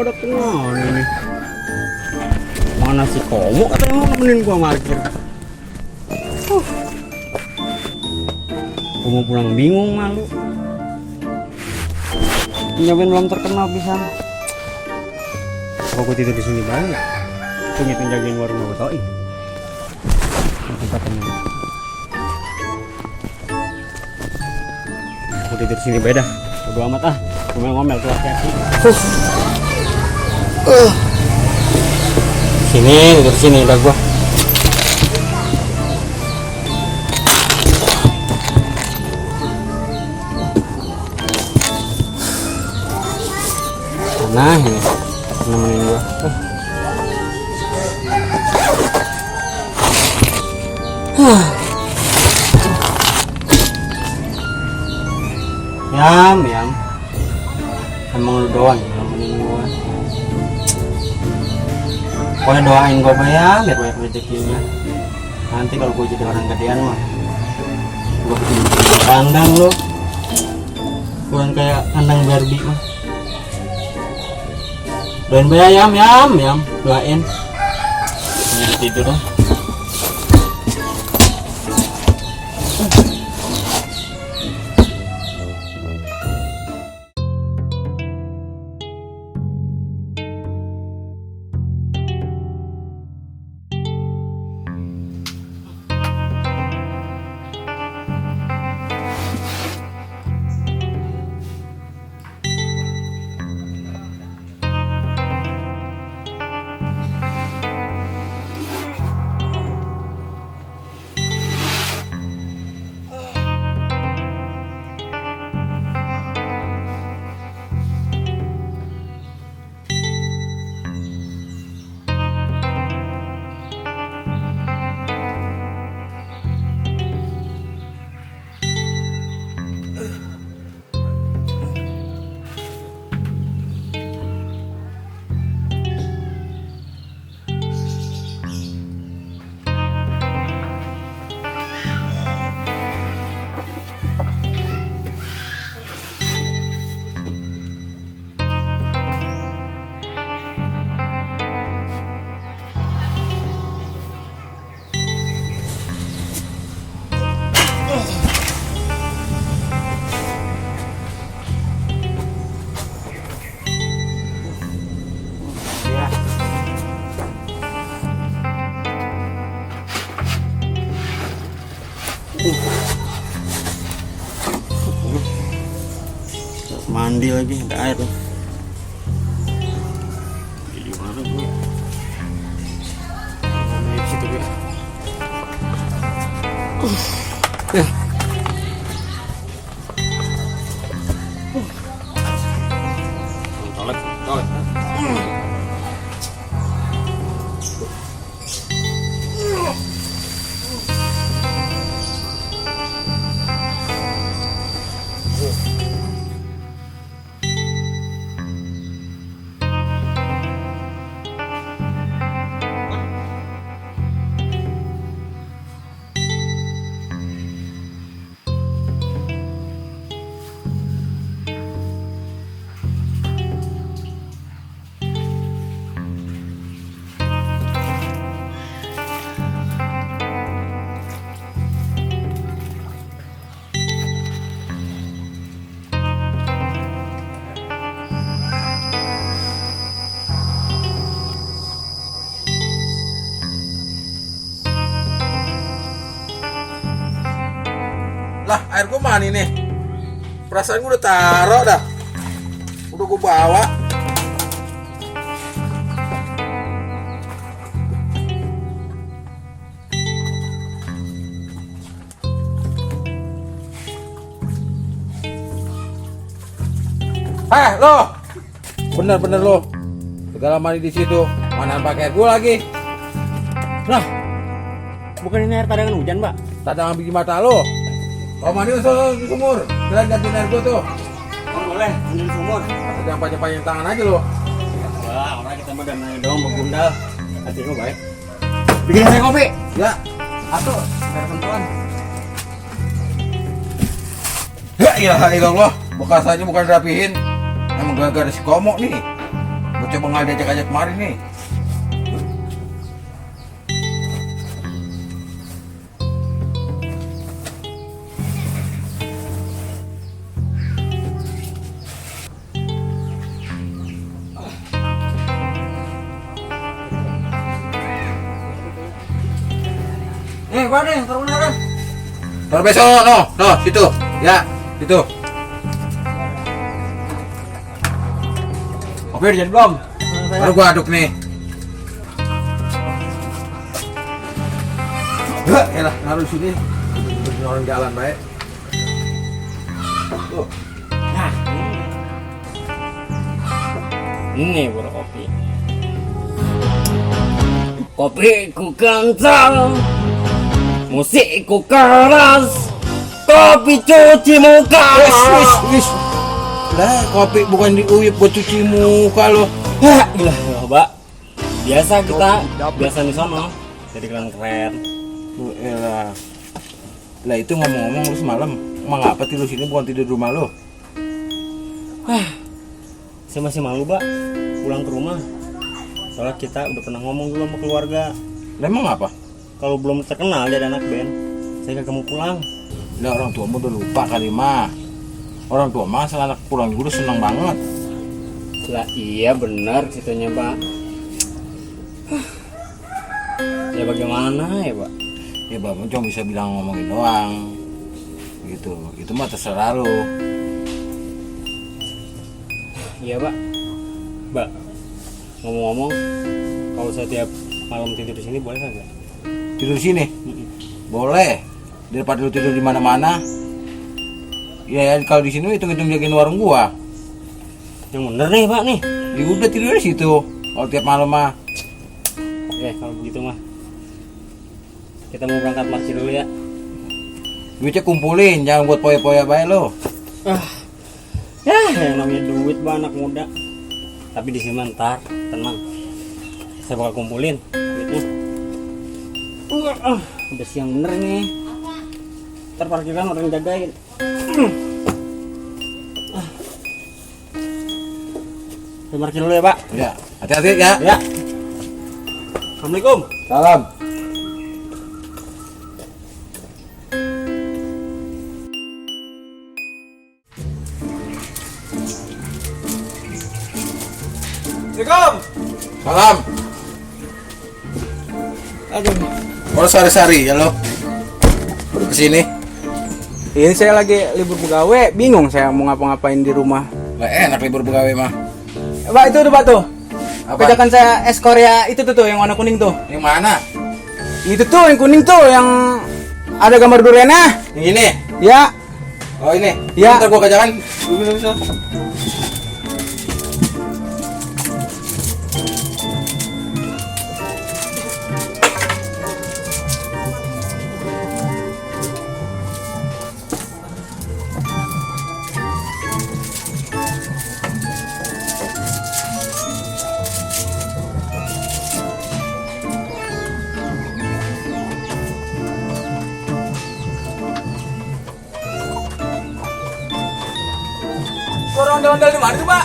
pada kenal ini. Mana si Komo katanya mau nemenin gua parkir. Gua mau pulang bingung malu. Nyobain belum terkenal bisa. Kalau gua tidur di sini banyak. Punya penjagain warung gua tau ini. Tempatnya. Aku tidur sini beda. Bodo amat ah. Ngomel-ngomel tuh hati-hati. Sini, tidur sini udah gua. Nah ini nemenin gua. Yam. Emang lu doang yang nemenin gua. Pokoknya doain gua ya biar banyak rezekinya. Nanti kalau gua jadi orang gedean mah gua bikin kandang lu. Bukan kayak kandang Barbie mah. Doain ya Yam. Doain. Ini tidur dong. Mandi lagi, ada air loh. Di mana gue? Di situ gue. Ya. Toilet. Lah, air gua mana nih? Perasaan gua udah taruh dah. Udah gua bawa. Lo. Bener-bener lo. Segala mandi di situ. Mana pakai air gua lagi? Lah, bukan ini air tadangan hujan, Mbak? Tadang bikin mata lo. Kalau mandi di sumur, jalan ganti air gua tuh. Oh, boleh, mandi di sumur. Jangan panjang-panjang tangan aja lo. Wah, orang kita mah dan nanya doang begundal. Hati lu baik. Bikin saya kopi. Ya. Atuh, biar sentuhan. Ya ilah ilallah, bekas aja bukan dirapihin. Emang gara-gara si Komo nih. Gue coba nggak diajak-ajak kemarin nih. Pak nih, taruh mana? Taruh besok, no, situ, ya, situ. Kopi udah jadi belum? Baru gua aduk nih. Elah, naruh di sini. Bikin orang jalan baik. Tuh. Nah, ini baru kopi. Kopiku kental, musikku keras, kopi cuci muka. Wis. Lah, kopi bukan diuyup buat cuci muka lo. Hah, gila, Mbak. Biasa kita, biasa di sono. Jadi keren-keren. Elah. Lah itu ngomong-ngomong lu semalam emang apa tidur sini bukan tidur di rumah lo? Saya masih malu, Mbak, pulang ke rumah. Soalnya kita udah pernah ngomong dulu sama keluarga. Lah emang apa? Kalau belum terkenal jadi anak band, saya kagak mau pulang. Lah orang tuamu udah lupa kali mah. Orang tua mah asal anak pulang dulu senang banget. Lah iya benar ceritanya, Pak. Ya bagaimana ya, Pak? Ya Bang cuma bisa bilang ngomongin doang. Gitu. Itu mah terserah lo. Iya, Pak. Mbak, ngomong-ngomong, kalau saya tiap malam tidur di sini boleh kagak? Tidur di sini? Boleh. Daripada lu tidur di mana-mana. Ya kalau di sini hitung-hitung jagain warung gua. Yang bener nih, Pak nih. Ya udah tidur di situ. Kalau tiap malam mah. Oke, kalau begitu mah. Kita mau berangkat marching dulu ya. Duitnya kumpulin, jangan buat poya-poya baik lo. Ya, yang namanya duit, Pak, anak muda. Tapi di sini ntar, tenang. Saya bakal kumpulin duitnya. Udah siang bener nih. Ntar parkiran orang jagain. Saya parkir dulu ya, Pak. Ya, hati-hati ya. Ya. Assalamualaikum. Salam. Assalamualaikum. Salam. Aduh, Kalau sari-sari ya lo. Kesini. ini saya lagi libur pegawai, bingung saya mau ngapa-ngapain di rumah. Lah enak libur pegawai mah. Pak itu tuh Pak tuh. Apa? Pedakan saya es Korea itu tuh yang warna kuning tuh. Yang mana? Itu tuh yang kuning tuh yang ada gambar duriannya. Yang ini. Ya. Oh ini. Ya. Ntar gua kajakan. Dulu bisa. Suara ondel-ondel di mana tuh Pak?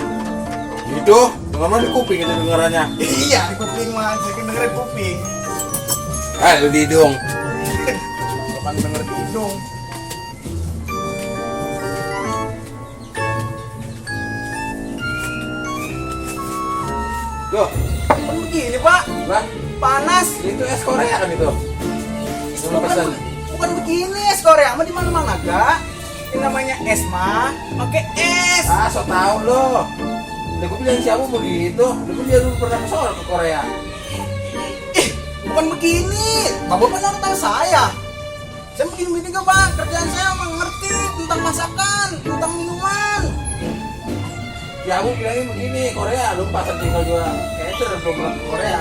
Itu, dengar di kuping itu dengarannya. Iya di kuping mas, saya kan dengerin kuping. Lu di hidung. Bukan denger di hidung. Tuh, Kan begini Pak, lah, panas. itu es Korea kan itu. Lu pesan. Bukan begini es Korea, mah di mana-mana gak? Ini namanya es mah, pakai es. Ah, so tau lo. Udah gue bilang siapa begitu. Udah gue dulu pernah ke sono ke Korea. Bukan begini, Bapak kan tahu saya. Saya begini-begini gak Pak, kerjaan saya mengerti tentang masakan, tentang minuman. Ya aku bilangin begini, Korea lu pasar tinggal juga cater belum pernah ke Korea.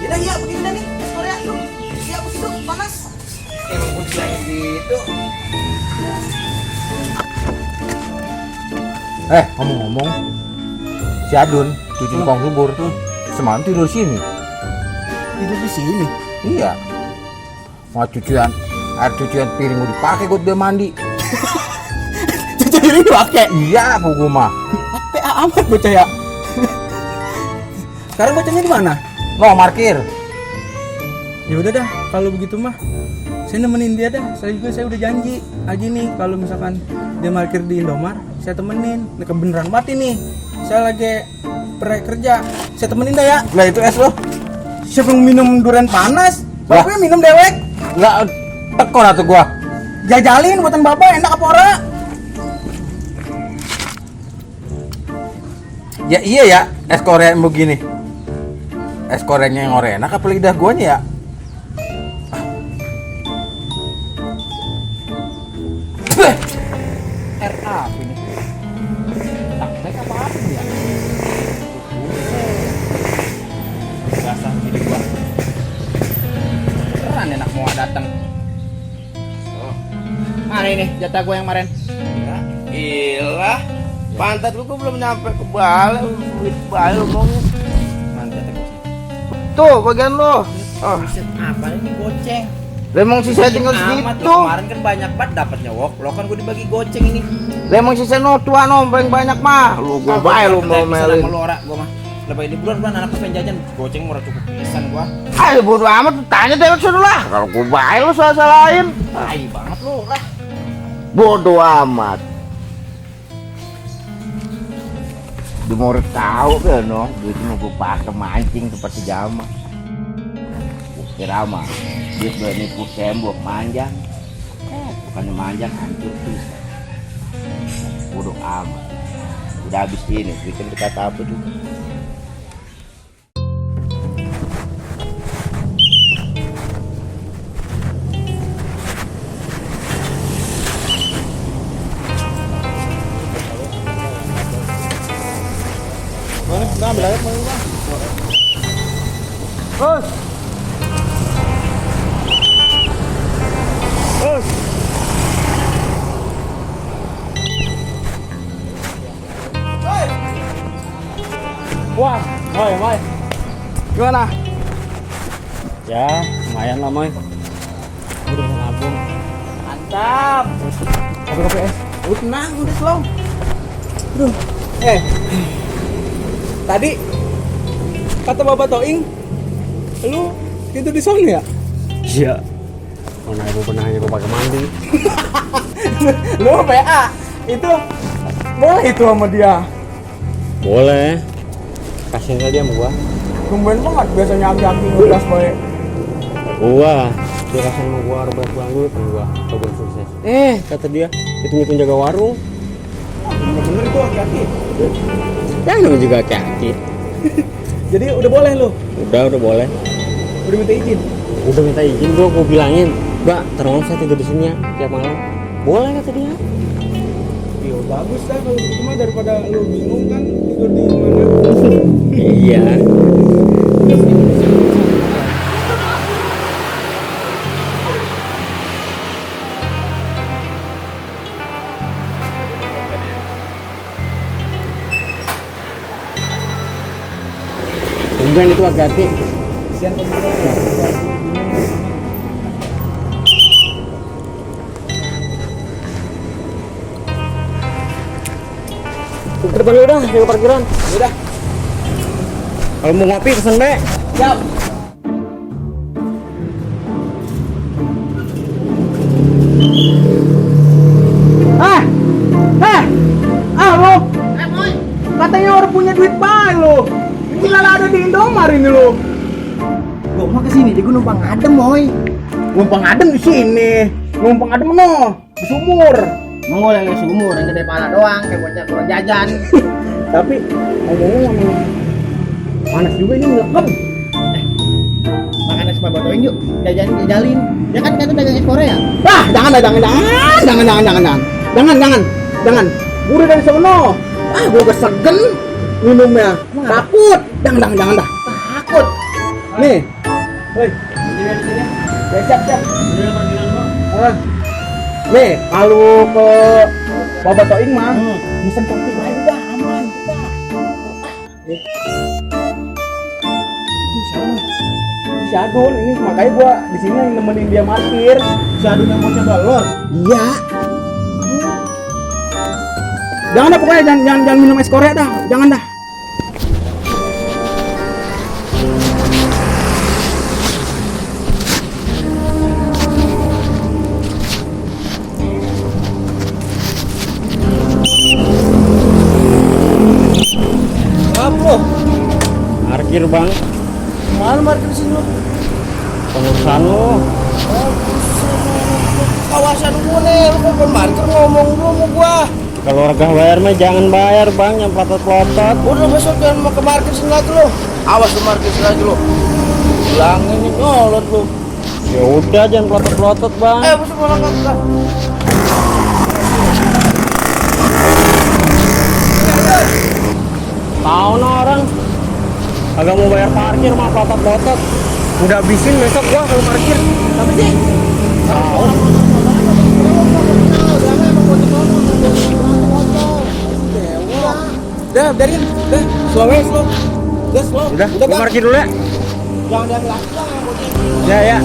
Iya begini dah nih, es Korea tuh. Iya begitu, panas. Emang gue bilangin gitu. Ngomong-ngomong, si Adun, cucu tukang subur, semalam tidur sini. Tidur di sini. Iya. Mau cucian, air cucian piring udah dipakai gue udah mandi. Cuci piring pakai. Iya, aku mah. PA amat bocah ya. Sekarang bocahnya di mana? No, parkir. Ya udah dah, kalau begitu mah saya nemenin dia dah. Saya udah janji Aji nih kalau misalkan dia parkir di Indomar, saya temenin. Ini kebeneran banget ini. Saya lagi kerja. Saya temenin dah ya. Lah itu es lo. Siapa yang minum durian panas? Lah. Bapak minum dewek. Enggak tekor atuh gua. Jajalin buatan bapak enak apa ora? Ya iya ya, es Korea yang begini. Es Koreanya yang enak apa lidah guanya ya? RA ini. Tak apa ya? Rasa gini gua. Keren enak mau datang. Mana ini jatah gua yang kemarin? Ya, ilah. Pantat gua belum nyampe ke bale, duit bale ngomongnya. Mana jatah gua? Tuh, bagian lo. Oh, Apa ini goceng? lemong sisa tinggal Amat, segitu. lo kemarin kan banyak banget dapatnya wok. Lo kan gua dibagi goceng ini. Lemong sisa no tua no, banyak mah. Lu gua bae lu mau melin. Sama lo ora gua mah. Lebih liburan kan anak pengen jajan goceng murah cukup pisan gua. Ayo bodo amat, tanya dewek sudah lah. Kalau gua bae lu salah-salahin. Tai banget lo lah. Bodo amat. Dia mau tahu kan no, duit mau gue pakai mancing seperti jama. Kira mah, dia udah nipu tembok manjang. Bukannya manjang hancur tuh. Bodo amat. Udah habis ini, bikin kata apa juga. Mana? Ambil aja mau Bang. Bos. Bos. Wah, Moy. Gimana? Ya, lumayan lah, Moy. Udah bisa nabung. Mantap. Kopi es. Udah tenang, udah slow. Aduh. Tadi kata Bapak Toing, lu tidur di sana ya? Iya. Mana ibu pernah hanya gue pakai mandi. Lu PA itu boleh itu sama dia. Boleh. Kasihin aja sama gua. Tumben banget biasanya aki-aki ngegas bae. Gua dia kasih sama gua harus pulang dulu kan gua kalau gua sukses. Kata dia itu jaga warung. Bener-bener itu aki-aki. Ya namanya juga kaki. Jadi udah boleh lu? Udah boleh. Udah minta izin? Udah minta izin gua bilangin, Mbak, tolong saya tidur di sini ya tiap malam. Boleh kata dia. Iya bagus dah kalau gitu mah daripada lu bingung kan tidur di mana. Iya. Kemudian itu hati-hati. Kasihan kan kita. Ke depan udah, jaga parkiran. Udah. Kalau mau ngopi pesen be. Siap. Lu. Katanya orang punya duit banyak lu. Gila ada di Indomar ini lu. Gua mau kesini di Gunung Pangadem, Moy. Gunung Pangadem di sini. Gunung Pangadem no, di sumur. Mau yang sumur yang gede pala doang kayak bocah kurang jajan. Tapi ngomong-ngomong panas juga ini ngelem. Makan es Bapak Toing yuk, jajalin. Ya kan itu dagang es Korea. Jangan. Udah dari sono. Gua kesegen minumnya. Takut. Jangan dah. Takut. Nih. Woi. Ya siap. Nih, kalau ke Bapak Toing mah, mesen kopi aja udah aman kita. Si Adun ini makanya gua di sini nemenin dia parkir. Si Adun yang mau coba lo. Iya. Jangan dah pokoknya jangan minum es Korea dah. Jangan dah. bang. Mana parkir sini lo? Pengurusan lo. Kawasan gua nih, lu kok parkir ngomong dulu sama gua. Kalau warga bayar mah jangan bayar bang, yang pelotot-pelotot. Udah besok jangan mau ke parkir sini lagi lo. Awas lu parkir sini lagi lo. Bilangin nih nyolot lu. Ya udah jangan pelotot-pelotot bang. Besok malah enggak. Tahu no orang. Agak mau bayar parkir mah pelotot-pelotot. Udah habisin besok gua kalau parkir. Tapi sih. Tahu. Udah, biarin. Udah, slow. Udah, slow. Udah, gua parkir dulu ya. Jangan dia belakang. Ya ya.